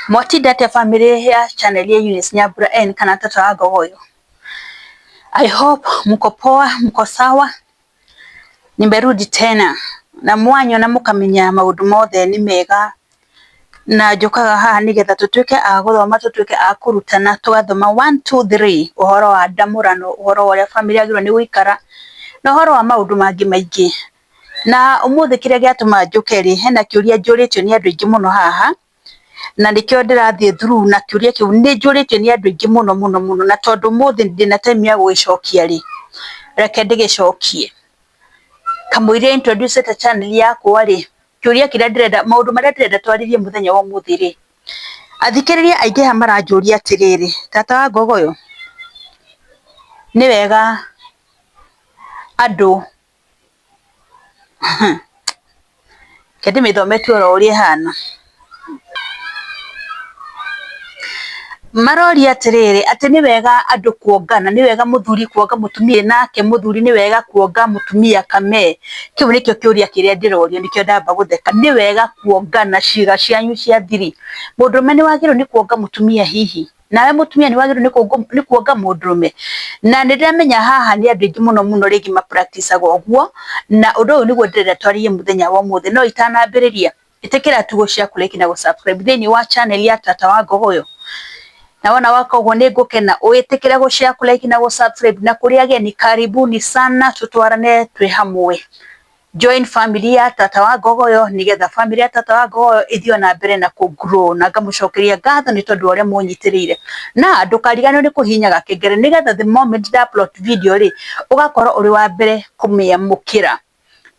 Mwatinda atĩa family ya channel ya Eunice Nyambura N kana Tata wa Ngogoyo? I hope mko poa, mko sawa. Nimerudi tena na mwanyona mukamenya maundu mothe ni mega na njukaga haha nigetha tutuike a guthoma, tutuike a kurutana, tugathoma 1 2 3 uhoro wa ndamurano, uhoro wa uria family yagĩrĩirwo nĩ gũikara na uhoro wa maundu mangĩ maingĩ. Na umuthi kiria giatuma njuke ri, hena kiuria njũrĩtio nĩ andũ aingĩ mũno haha, na nikio ndirathiĩ through na kiuria kiu nĩ njũrĩtio nĩ andũ aingĩ mũno mũno mũno, na tondũ ũmũthĩ ndĩna time ya gũgĩcokia rĩ, reke ndĩgĩcokie. Kamũira introduce channel yakwa rĩ, kĩũria kĩrĩa ndĩrenda, maũndũ marĩa ndĩrenda twarĩrie mũthenya wa ũmũthĩ rĩ, athikĩrĩria aingĩ haha maranjũria atĩrĩrĩ, tata wa Ngogoyo, nĩ wega andũ reke ndĩmĩthome tu oro ũrĩa ĩhana. Maroria atĩrĩrĩ, atĩ nĩ wega andũ kuongana, nĩ wega mũthuri kuonga mũtumia, nake mũthuri nĩ wega kuonga mũtumia kamee. Kĩu nĩkĩo kĩũria kĩrĩa ndĩrorio, nĩkĩo ndamba gũtheka. Nĩ wega kuongana ciĩga cianyu cia thiri. Mũndũrũme nĩ wagĩrĩirwo nĩ kuonga mũtumia hihi? Nawe mũtumia nĩ wagĩrĩirwo nĩ kuonga mũndũrũme? Na nĩ ndĩramenya haha nĩ andũ aingĩ mũno mũno rĩngĩ ma practice aga ũguo, na ũndũ ũyũ nĩguo ndĩrenda twarie mũthenya wa ũmũthĩ. No itanambĩrĩria, ĩtĩkĩra tu gũ share, kũ like na gũ subscribe thĩinĩ wa channel ya Tata wa Ngogoyo. Na wona waka ũguo nĩ ngũkena, wĩtĩkĩre gũ share, kũ like na gũ subscribe. Na kũrĩ ageni, karibuni sana, tutwarane twĩ hamwe. Join family ya Tata wa Ngogoyo nigetha family ya Tata wa Ngogoyo ĩthiĩ na mbere na kũ grow, na ngamũcokeria ngatho nĩ tondũ wa ũrĩa mũnyitĩrĩire. Na ndũkariganĩrwo nĩ kũhihinya gakengere nigetha the moment nda upload video rĩ, ũgakorwo ũrĩ wa mbere kũmĩamũkĩra.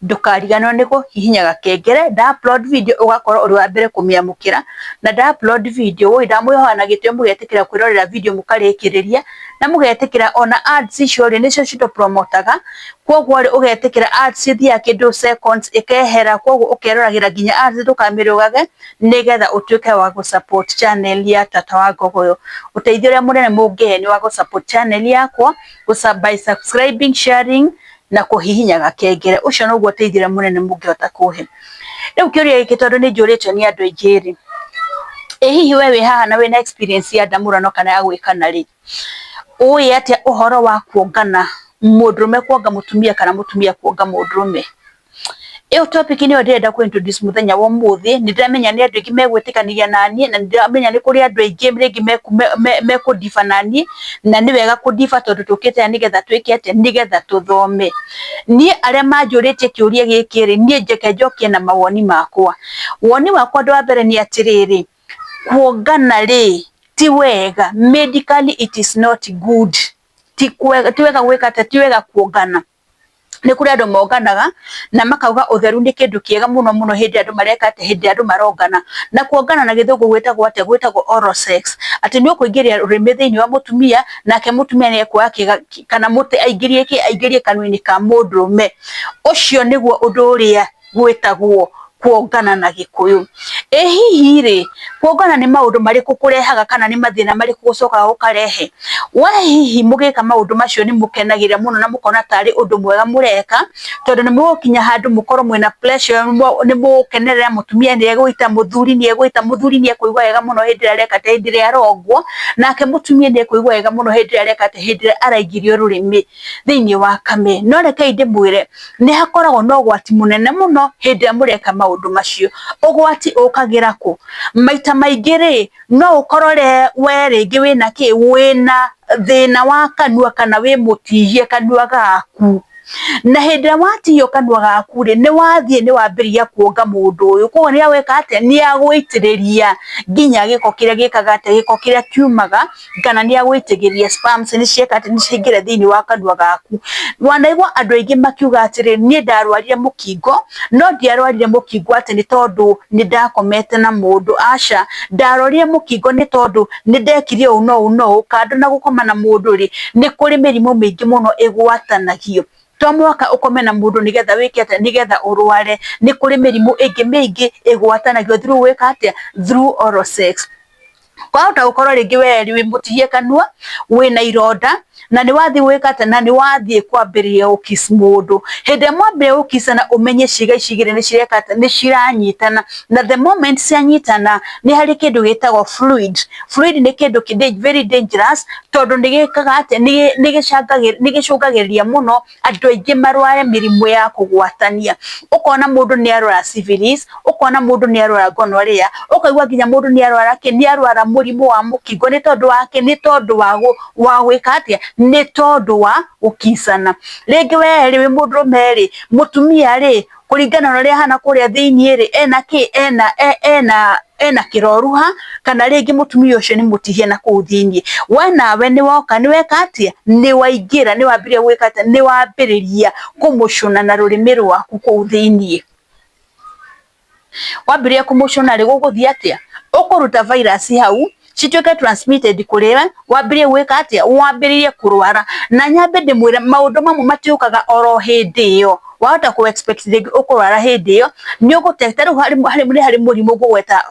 Ndũkariganĩrwo nĩ kũhihinya gakengere, nda upload video ũgakorwo ũrĩ wa mbere kũmĩamũkĩra. Na nda upload video woi, ndamwĩhoya na gĩtĩo mũgetĩkĩra kwĩrorera video mũkarĩkĩrĩria, na mũgetĩkĩra ona ads icio rĩ, nĩcio citũ promotaga. Koguo rĩ, ũgetĩkĩra ads ithiaga kĩndũ seconds ĩkehera, koguo ũkeroragĩra nginya ads ndũkamĩrũgage, nĩgetha ũtuĩke wa gũ support channel ya Tata wa Ngogoyo. Ũteithio ũrĩa mũnene mũngĩhe nĩ wa gũ support channel yakwa by subscribing, sharing na kũhihinya gakengere. Ũcio noguo ũteithio ũrĩa mũnene mũngĩhota kũhe. Rĩu kĩũria gĩkĩ tondũ nĩ njũrĩtio nĩ andũ aingĩ rĩ, ĩ hihi we wĩ haha na wĩna experience ya ndamũrano kana ya gwĩkana rĩ, ũĩ atĩa ũhoro wa kuongana, mũndũrũme kuonga mũtumia kana mũtumia kuonga mũndũrũme? Ĩyo topic nĩyo ndĩrenda kũ introduce mũthenya wa ũmũthĩ. Nĩ ndĩramenya nĩ andũ aingĩ megwĩtĩkanĩria naniĩ, na nĩ ndĩramenya nĩ kũrĩ andũ aingĩ rĩngĩ mekũ differ naniĩ, na nĩ wega kũ differ tondũ tũkĩte haha nĩgetha twĩke atĩa, nĩgetha tũthome. Niĩ arĩa manjũrĩtie kĩũria gĩkĩ rĩ, niĩ njeke njokie na mawoni makwa. Woni wakwa ũndũ wa mbere nĩ atĩrĩrĩ, kuongana rĩ ti wega, medically it is not good. Ti wega gwĩka atĩa, ti wega kuongana. Nĩ kũrĩ andũ monganaga na makauga ũtheru nĩ kĩndũ kĩega mũno mũno hĩndĩ ĩrĩa andũ mareka atĩa, hĩndĩ ĩrĩa andũ marongana. Na kuongana na gĩthũngũ gwĩtagwo atĩa? Gwĩtagwo oral sex. Atĩ nĩ ũkũingĩria rũrĩmĩ thĩinĩ wa mũtumia, nake mũtumia nĩ ekuoya kĩga kana mũtĩ aingĩrie kĩ, aingĩrie kanua-inĩ ka mũndũrũme. Ũcio nĩguo ũndũ ũrĩa gwĩtagwo kuongana na Gĩkũyũ. Ĩ hihi rĩ, kuongana nĩ maũndũ marĩkũ kũrehaga kana nĩ mathĩna marĩkũ gũcokaga gũkarehe? We hihi mũgĩka maũndũ macio nĩ mũkenagĩrĩra mũno na mũkona tarĩ ũndũ mwega mũreka, tondũ nĩ mũgũkinya handũ mũkorwo mwĩna pressure, nĩ mũgũkenerera mũtumia nĩ egũita, mũthuri nĩ egũita, mũthuri nĩ ekũigua wega mũno hĩndĩ ĩrĩa areka atĩa, hĩndĩ ĩrĩa arongwo, nake mũtumia nĩ ekũigua wega mũno hĩndĩ ĩrĩa areka atĩa, hĩndĩ ĩrĩa araingĩrio rũrĩmĩ thĩinĩ wa kamee. No rekei ndĩmwĩre, nĩ hakoragwo na ũgwati mũnene mũno hĩndĩ ĩrĩa mũreka maũndũ macio. Ũgwati ũkagĩra kũ? Maita maingĩ rĩ, no ũkorwo we rĩngĩ wĩna kĩ, wĩna thĩna wa kanua kana wĩ mũtihie kanua gaku. Na hĩndĩ ĩrĩa watihio kanua gaku rĩ, nĩ wathiĩ nĩ wambĩrĩria kuonga mũndũ ũyũ, koguo nĩ agwĩka atĩa, nĩ agũitĩrĩria nginya gĩko kĩrĩa gĩkaga atĩa, gĩko kĩrĩa kiumaga, kana nĩ agũitĩrĩria sperms nĩ cieka atĩa, nĩ ciaingĩra thĩinĩ wa kanua gaku. Wanaigua andũ aingĩ makiuga atĩrĩ, niĩ ndarwarire mũkingo, no ndiarwarire mũkingo atĩ nĩ tondũ nĩ ndakomete na mũndũ, aca, ndarwarire mũkingo nĩ tondũ nĩ ndekire ũũ na ũũ na ũũ. Kando na gũkoma na mũndũ rĩ, nĩ kũrĩ mĩrimũ mĩingĩ mũno ĩgwatanagio. To mũhaka ũkome na mũndũ nĩgetha wĩke atĩa, nĩgetha ũrware. Nĩ kũrĩ mĩrimũ ĩngĩ mĩingĩ ĩgwatanagio through gwĩka atĩa, through oral sex. Kwahota gũkorwo rĩngĩ we wĩ mũtihie kanua, wĩna ironda, Na nĩ wathiĩ gwĩka atĩa? Na nĩ wathiĩ kwambĩrĩria gũkiss mũndũ. Hĩndĩ ĩrĩa mwambĩrĩria gũkissana, ũmenye ciĩga ici igĩrĩ nĩ cireka atĩa? Nĩ ciranyitana. Na the moment cianyitana, nĩ harĩ kĩndũ gĩtagwo fluid. Fluid nĩ kĩndũ very dangerous, tondũ nĩ gĩkaga atĩa? Nĩ gĩcũngagĩrĩria mũno andũ aingĩ marware mĩrimũ ya kũgwatania. Ũkona mũndũ nĩ arwara syphilis, ũkona mũndũ nĩ arwara gonorrhea, ũkaigua nginya mũndũ nĩ arwara kĩ? Nĩ arwara mũrimũ wa mũkingo. Nĩ tondũ wa kĩ? Nĩ tondũ wa gwĩka atĩa? Nĩ tondũ wa gũkicana. Rĩngĩ we rĩ, wĩ mũndũrũme rĩ, mũtumia rĩ, kũringana na ũrĩa ahana kũrĩa thĩiniĩ rĩ, ena kĩ? Ena kĩroruha, kana rĩngĩ mũtumia ũcio nĩ mũtihie na kũu thĩiniĩ. We nawe nĩ woka, nĩ weka atĩa? Nĩ waingĩra, nĩ wambĩrĩria gwĩka atĩa? Nĩ wambĩrĩria kũmũcũna na rũrĩmĩ rwaku kũu thĩiniĩ. Wambĩrĩria kũmũcũna rĩ, gũgũthiĩ atĩa? Ũkũruta virus hau, cituĩke transmitted kũrĩ we, wambĩrĩrie gwĩka atĩa? Wambĩrĩrie kũrwara. Na nyambe ndĩmwĩre, maũndũ mamwe matiũkaga oro hĩndĩ ĩyo. Wahota kũ expect rĩngĩ ũkũrwara hĩndĩ ĩyo, nĩ ũgũte ta rĩu harĩ mũrimũ ngũgweta,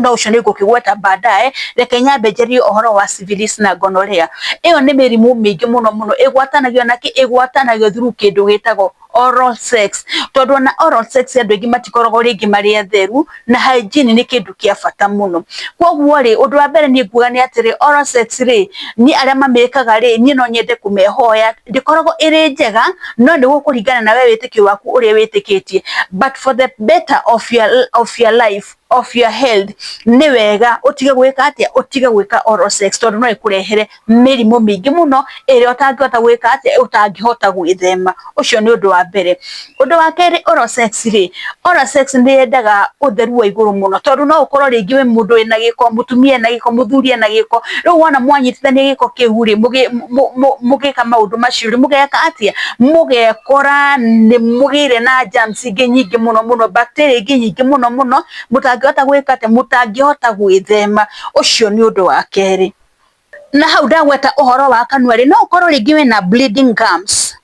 no ũcio nĩ ngũkĩgweta baadaye. Reke nyambe njarie ũhoro wa syphilis na gonorrhea. Ĩyo nĩ mĩrimũ mĩingĩ mũno mũno ĩgwatanagio na kĩ? Ĩgwatanagio through kĩndũ gĩtagwo oral sex, tondũ ona oral sex andũ aingĩ matikoragwo rĩngĩ marĩ atheru, na hygiene nĩ kĩndũ kĩa bata mũno. Koguo rĩ, ũndũ wa mbere niĩ nguga nĩ atĩrĩ, oral sex rĩ, niĩ arĩa mamĩkaga rĩ, niĩ no nyende kũmehoya. Ndĩkoragwo ĩrĩ njega, no nĩ gũkũringana na we wĩtĩkio waku ũrĩa wĩtĩkĩtie, but for the better of your life, of your health, nĩ wega ũtige gwĩka atĩa? Ũtige gwĩka oral sex, tondũ no ĩkũrehere mĩrimũ mĩingĩ mũno ĩrĩa ũtangĩhota gwĩka atĩa? Ũtangĩhota gwĩthema. Ũcio nĩ ũndũ wa mbere. Ũndũ wa kerĩ, oral sex rĩ, oral sex nĩ yendaga ũtheru wa igũrũ mũno, tondũ no ũkorwo rĩngĩ wĩ mũndũ wĩna gĩko, mũtumia ena gĩko, mũthuri ena gĩko. Rĩu wona mwanyitithania gĩko kĩu rĩ, mũgĩka maũndũ macio rĩ, mũgeka atĩa? Mũgekora nĩ mũgĩire na germs ingĩ nyingĩ mũno mũno, bacteria ingĩ nyingĩ mũno mũno, mũtangĩhota gwĩka atĩa? Mũtangĩhota gwĩthema. Ũcio nĩ ũndũ wa kerĩ. Na hau ndagweta ũhoro wa kanua rĩ, no ũkorwo rĩngĩ wĩna bleeding gums.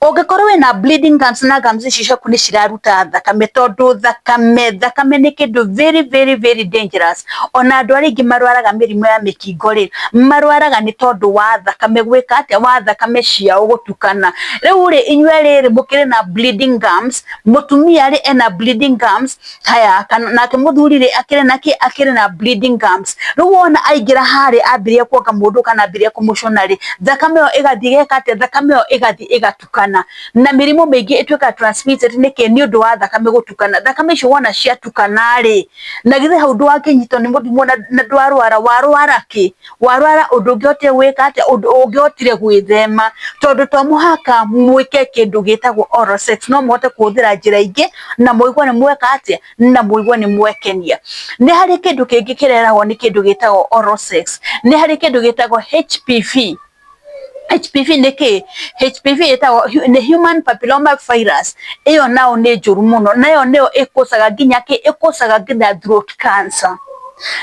Ũngĩkorwo wĩna bleeding gums na gums ici ciaku nĩ ciraruta thakame, tondũ thakame nĩ kĩndũ very very very dangerous. Ona andũ arĩa aingĩ marwaraga mĩrimũ ya mĩkingo rĩ, marwaraga nĩ tondũ wa thakame gwĩka atĩa? Wa thakame ciao gũtukana. Rĩu rĩ, inyuĩ rĩrĩ mũkĩrĩ na bleeding gums, mũtumia rĩ ena bleeding gums, haya nake mũthuri rĩ akĩrĩ na kĩ? Akĩrĩ na bleeding gums. Rĩu wona aingĩra harĩa ambĩrĩria kuonga mũndũ kana ambĩrĩria kũmũcũna rĩ, thakame ĩyo ĩgathiĩ ĩgeka atĩa? Thakame ĩyo ĩgathiĩ ĩgatukana, na mĩrimũ mĩingĩ ĩtuĩkaga transmitted. Nĩkĩ? Nĩ ũndũ wa thakame gũtukana. Thakame icio wona ciatukana rĩ, na githĩ hau ndwakĩnyitwo nĩ mũrimũ na ndwarwara? Warwara kĩ? Warwara ũndũ ũngĩhotire gwĩka atĩa? Ũndũ ũngĩhotire gwĩthema, tondũ to mũhaka mwĩke kĩndũ gĩtagwo oral sex, no mũhote kũhũthĩra njĩra ingĩ na mũigue nĩ mweka atĩa? Na mũigue nĩ mwekenia. Nĩ harĩ kĩndũ kĩngĩ kĩrehagwo nĩ kĩndũ gĩtagwo oral sex. Nĩ harĩ kĩndũ gĩtagwo HPV. HPV nĩ kĩ? HPV ĩtagwo nĩ human papilloma virus. Ĩyo nao nĩ njũru mũno, nayo nĩyo ĩkũcaga nginya kĩ? Ĩkũcaga nginya throat cancer.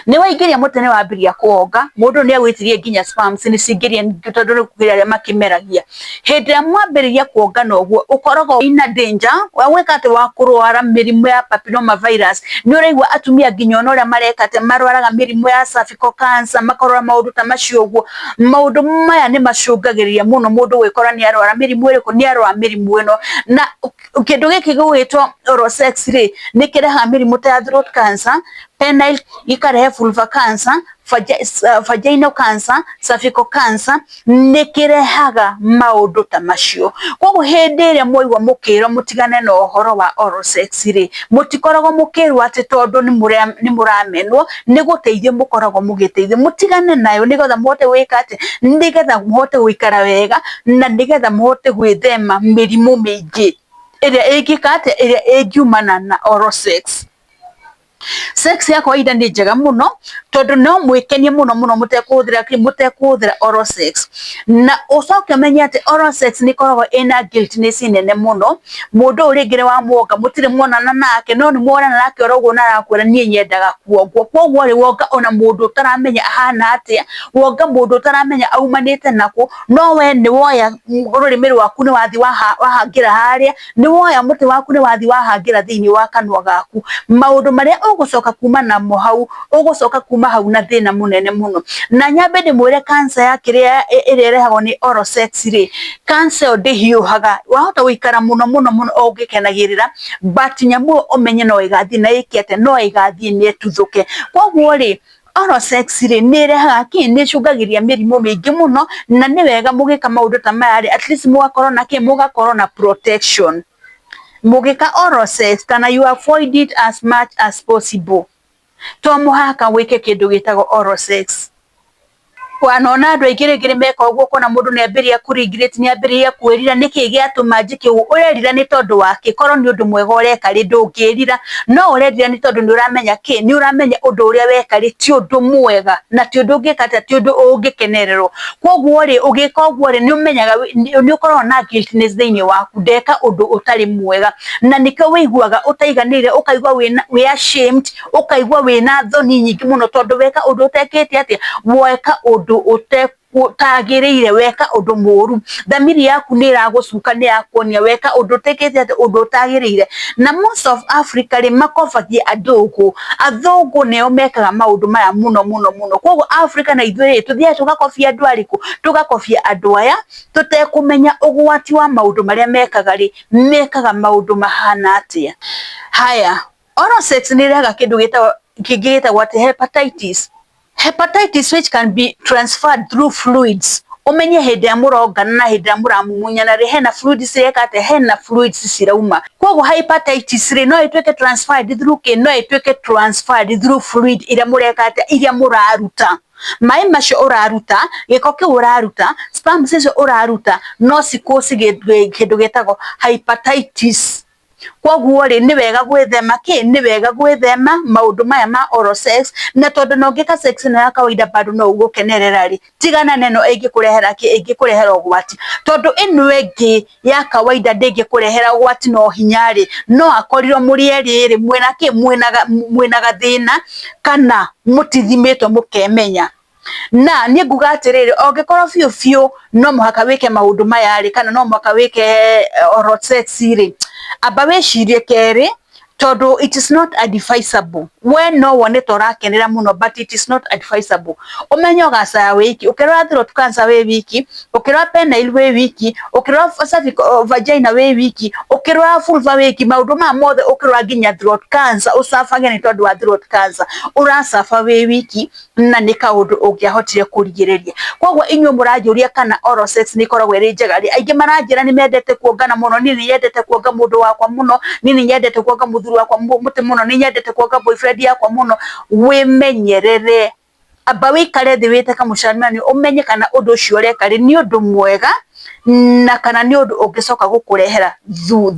Nĩ waingĩria mũtĩ, nĩ wambĩrĩria kuonga mũndũ, nĩ agwĩtirie nginya sperms nĩ cingĩrie, tondũ rĩu kũrĩ arĩa makĩmeragia. Hĩndĩ ĩrĩa mwambĩrĩria kuongana ũguo, ũkoragwo ina danger wa gwĩka atĩ? Wa kũrwara mĩrimũ ya papilloma virus. Nĩ ũraigua atumia nginya ona ũrĩa mareka atĩ marwaraga mĩrimũ ya cervical cancer, makarwara maũndũ ta macio ũguo. Maũndũ maya nĩ macũngagĩrĩria mũno mũndũ gwĩkora nĩ arwara mĩrimũ ĩrĩkũ? Nĩ arwara mĩrimũ ĩno. Na kĩndũ gĩkĩ gĩgwĩtwo oral sex rĩ, nĩ kĩrehaga mĩrimũ ta ya throat cancer, penile, gĩkarehe vulvar cancer, vaginal cancer, cervical cancer. Nĩ kĩrehaga maũndũ ta macio. Koguo hĩndĩ ĩrĩa mwaigua mũkĩrwo mũtigane na ũhoro wa oral sex rĩ, mũtikoragwo mũkĩrwo atĩ tondũ nĩ mũramenwo. Nĩ gũteithio mũkoragwo mũgĩteithio mũtigane nayo, nĩgetha mũhote gwĩka atĩ? Nĩgetha mũhote gũikara wega, na nĩgetha mũhote gwĩthema mĩrimũ mĩingĩ ĩrĩa ĩngĩka atĩa? Ĩrĩa ĩngiumana na oral sex. Sex ya kawaida nĩ njega mũno, tondũ no mwĩkenie mũno mũno mũtekũhũthĩra kĩ? Mũtekũhũthĩra oral sex. Na ũcoke ũmenye atĩ oral sex nĩ ĩkoragwo ĩna guiltiness nene mũno. Mũndũ ũyũ rĩngĩ nĩ wamwonga, mũtirĩ mwonana nake, no nĩ mwonana nake oro ũguo, na arakwĩra, "Niĩ nyendaga kuongwo." Koguo rĩ, wonga ona mũndũ ũtaramenya ahana atĩa, wonga mũndũ ũtaramenya aumanĩte nakũ, no we nĩ woya rũrĩmĩ rwaku, nĩ wathiĩ wahangĩra harĩa, nĩ woya mũtĩ waku, nĩ wathiĩ wahangĩra thĩinĩ wa kanua gaku. Maũndũ marĩa ũgũcoka kuma namo hau, ũgũcoka kuma Kuma hau na thĩna mũnene mũno. Na nyambe ndĩmwĩre cancer ya kĩrĩa ĩrĩa ĩrehagwo nĩ oral sex rĩ, cancer ĩyo ndĩhiũhaga, wahota gũikara mũno mũno mũno o ũgĩkenagĩrĩra, but nyamũ ĩyo ũmenye no ĩgathiĩ na ĩke atĩa, no ĩgathiĩ na ĩtuthũke. Koguo rĩ, oral sex rĩ, nĩ ĩrehaga kĩ, nĩ ĩcũngagĩrĩria mĩrimũ mĩingĩ mũno, na nĩ wega mũgĩka maũndũ ta maya rĩ, at least mũgakorwo na kĩ, mũgakorwo na protection. Mũgĩka oral sex kana you avoid it as much as possible. To mũhaka wĩke kĩndũ gĩtagwo oral sex. Wanona andũ aingĩ rĩngĩ nĩ meka ũguo, ũkona mũndũ nĩ ambĩrĩria kũ regret, nĩ ambĩrĩria kwĩrira nĩkĩ gĩatũma njĩke ũguo. Ũrerira nĩ tondũ wa kĩ? Korwo nĩ ũndũ mwega ũreka rĩ, ndũngĩrira. No ũrerira nĩ tondũ nĩ ũramenya kĩ, nĩ ũramenya ũndũ ũrĩa weka rĩ, ti ũndũ mwega na ti ũndũ ũngĩka atĩa, ti ũndũ ũngĩkenererwo. Koguo rĩ, ũgĩka ũguo rĩ, nĩ ũmenyaga nĩ ũkoragwo na guiltiness thĩinĩ waku, ndeka ũndũ ũtarĩ mwega. Na nĩkĩo wĩiguaga ũtaiganĩire, ũkaigua wĩ ashamed, ũkaigua wĩna thoni nyingĩ mũno tondũ weka ũndũ ũtekĩte atĩa, weka ũndũ ũtagĩrĩire, weka ũndũ mũru. Thamiri yaku nĩ ĩragũcuka, nĩ ĩrakuonia weka ũndũ ũtekĩte atĩa, ũndũ ũtagĩrĩire. Na most of Africa rĩ, makobagia athũngũ. Athũngũ nĩo mekaga maũndũ maya mũno mũno mũno. Koguo Africa na ithuĩ rĩ, tũthiaga tũgakobia andũ arĩkũ? Tũgakobia andũ aya tũtekũmenya ũgwati wa maũndũ marĩa mekaga rĩ, mekaga maũndũ mahana atĩa. Haya, oral sex nĩ ĩrehaga kĩndũ gĩtagwo kĩngĩ gĩtagwo atĩ hepatitis. Hepatitis which can be transferred through fluids. Ũmenye hĩndĩ ĩrĩa mũrongana na hĩndĩ ĩrĩa mũramumunyana rĩ, hena fluids cireka atĩa, hena fluids cirauma. Koguo hepatitis rĩ, no ĩtuĩke transferred through kĩ, no ĩtuĩke transferred through fluid iria mũreka atĩa, iria mũraruta. Maĩ macio ũraruta, gĩko kĩu ũraruta, sperms icio ũraruta, no cikũci kĩndũ gĩtagwo hepatitis. Koguo rĩ, nĩ wega gwĩthema kĩ, nĩ wega gwĩthema maũndũ maya ma oral sex, na tondũ na ũngĩka sex ĩno ya kawaida bado no ũgũkenerera rĩ, tigana na ĩno ĩngĩkũrehera kĩ, ĩngĩkũrehera ũgwati. Tondũ ĩno ĩngĩ ya kawaida ndĩngĩkũrehera ũgwati no hinya rĩ, no akorirwo mũrĩ erĩ rĩ, mwĩna kĩ, mwĩna gathĩna kana mũtithimĩtwo mũkemenya. Na niĩ nguga atĩrĩrĩ, ũngĩkorwo biũ biũ no mũhaka wĩke maũndũ maya rĩ, kana no mũhaka wĩke oral sex rĩ, amba wĩcirie kerĩ, tondũ it is not advisable. We no wone ta ũrakenera mũno, but it is not advisable. Ũmenye ũgacaya wĩ wiki, ũkĩrwara throat cancer wĩ wiki, ũkĩrwara penile wĩ wiki, ũkĩrwara cervical vagina wĩ wiki, ũkĩrwara vulva wĩ wiki, maũndũ maya mothe ũkĩrwara nginya throat cancer, ũcabage nĩ tondũ wa throat cancer, ũracaba wĩ wiki, na nĩ kaũndũ ũngĩahotire kũrigĩrĩria. Koguo inyuĩ mũranjũria kana oral sex nĩ ĩkoragwo ĩrĩ njega rĩ, aingĩ maranjĩra nĩ mendete kuongana mũno, niĩ nĩ nyendete kuonga mũndũ wakwa mũno, niĩ nĩ nyendete kuonga mũthuri wakwa mũtĩ mũno, nĩ nyendete kuonga boyfriend yakwa mũno. Wĩmenyerere, amba wĩikare thĩ wĩte kamũcemanio ũmenye kana ũndũ ũcio ũreka rĩ, nĩ ũndũ mwega na kana nĩ ũndũ ũngĩcoka gũkũrehera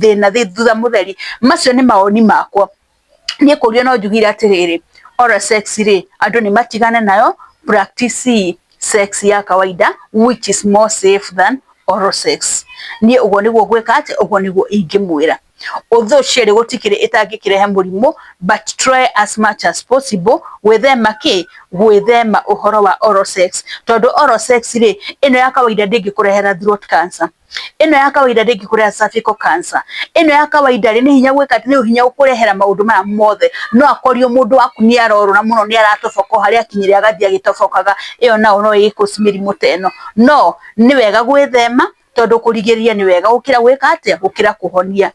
thĩna thutha mũtheri. Macio nĩ mawoni makwa. Niĩ kũria no njugire atĩrĩrĩ, oral sex rĩ, andũ nĩ matigane nayo, practice sex ya kawaida which is more safe than oral sex. Niĩ ũguo nĩguo ngwĩka atĩ, ũguo nĩguo ingĩmwĩra. Although cierĩ gũtikĩrĩ ĩtangĩkĩrehe mũrimũ, but try as much as possible gwĩthema kĩ, gwĩthema ũhoro wa oral sex. Tondũ oral sex rĩ, ĩno ya kawaida ndĩngĩkũrehera throat cancer, ĩno ya kawaida ndĩngĩkũrehera cervical cancer, ĩno ya kawaida rĩ, nĩ hinya gwĩka atĩ, nĩ hinya gũkũrehera maũndũ maya mothe. No akorio mũndũ waku nĩ arorũra mũno, nĩ aratoboka o harĩa akinyire agathiĩ agĩtobokaga, ĩyo nayo no ĩgĩkũci mĩrimũ ta ĩno. No nĩ wega gwĩthema, tondũ kũrigĩrĩria nĩ wega gũkĩra gwĩka atĩa, gũkĩra kũhonia.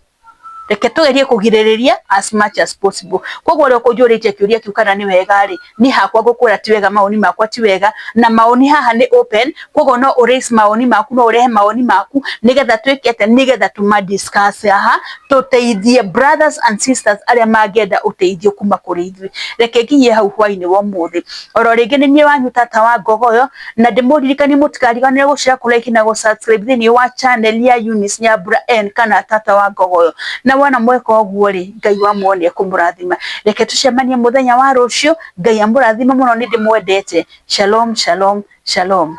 Reke tũgerie kũgirĩrĩria as much as possible. Koguo ũrĩa ũkũnjũrĩtie kĩũria kĩu kana nĩ wega rĩ, niĩ hakwa ngũkwĩra ti wega, mawoni makwa ti wega, na mawoni haha nĩ open, koguo no ũ raise mawoni maku, no ũrehe mawoni maku, nĩgetha twĩke atĩa, nĩgetha tũma discuss haha, tũteithie brothers and sisters arĩa mangĩenda ũteithio kuma kũrĩ ithuĩ. Reke nginyie hau hwainĩ wa ũmũthĩ. Oro rĩngĩ nĩ niĩ wanyu tata wa Ngogoyo, na ndĩmũririkanie mũtikariganĩrwo gũ share, kũ like na gũ subscribe thĩinĩ wa channel ya Eunice Nyambura N kana tata wa Ngogoyo. Na wona mweka ũguo rĩ, Ngai wa muoyo nĩ ekũmũrathima. Reke tũcemanie mũthenya wa rũciũ. Ngai amũrathime mũno, nĩ ndĩmwendete. Shalom, shalom, shalom.